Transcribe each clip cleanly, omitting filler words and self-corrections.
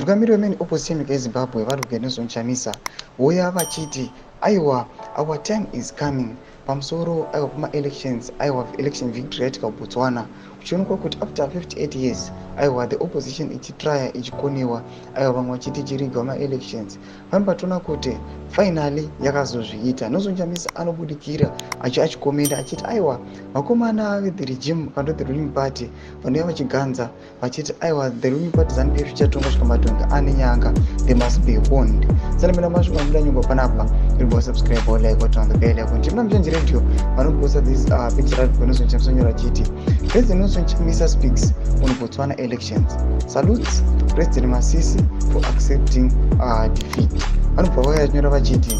Mutungamiri wemain opposition nyika yeZimbabwe, VaRobert Nelson Chamisa, vouya vachiti aiwa, our time is coming, pamusoro aiwa pamaelections, aiwa, election victory yaitika kuBotswana, kuchionekwa kuti after 58 years, aiwa, the opposition ichitraya, ichikoniwa, aiwa, vamwe vachiti ichirigwa maelections. Pamwe patoona kuti finally yakazozviita. Nelson Chamisa anobudikira achikomenda achiti aiwa, vakomana vethe regime kana the ruling party vanouya vachiganza vachiti aiwa, the ruling party ZANU PF ichatonga svika madhongi ane nyanga, they must be warned. Sanamira masvika muda nyongwa panapa, iri subscribe or like, turn on the bell icon. Chimuna Muchanji Radio vanoposta this picture right. Nelson Chamisa nyora achiti, "President Nelson Chamisa speaks on Botswana elections, salutes President Masisi for accepting defeat." Vanobva vauya vachinyora vachiti,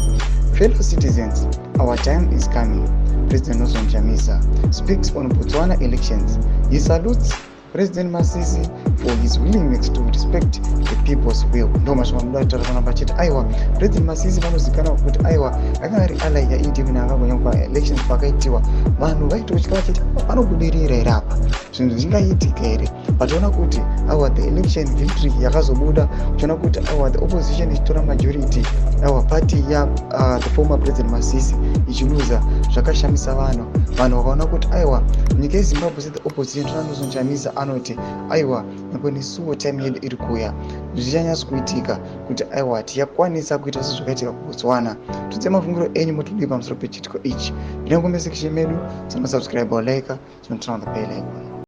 "Fellow citizens, our time is coming. President Nelson Chamisa speaks on Botswana elections. He salutes President Masisi for his willingness to respect the people's will." Ndo mashoko anoda kutaura panapa achiti aiwa, President Masisi vanozikanwa kuti aiwa, akanga ari ally yaED Mnangagwa. Paelections pakaitiwa, vanhu vaitotya vachiti panobudirira here apa, zvinhu zvingaitika here? Vachiona kuti aiwa, the election victory yakazobuda, uchiona kuti aiwa, the opposition ichitora majority, aiwa, party ya the former President Masisi ichiluza, zvakashamisa vanhu. Vanhu vakaona kuti aiwa, nyika yeZimbabwe se the opposition, tonaNelson Chamisa anoti aiwa, nyangwe nesuwo time yedu iri kuuya, zvichanyatso kuitika kuti aiwa, tichakwanisa kuita sezvakaitika kuBotswana. Tudze mafungiro enyu, motodii pamusoro pechiitiko ichi? Ndinongombe section medu, sanosubscribe or like, tinoturn on the bell icon.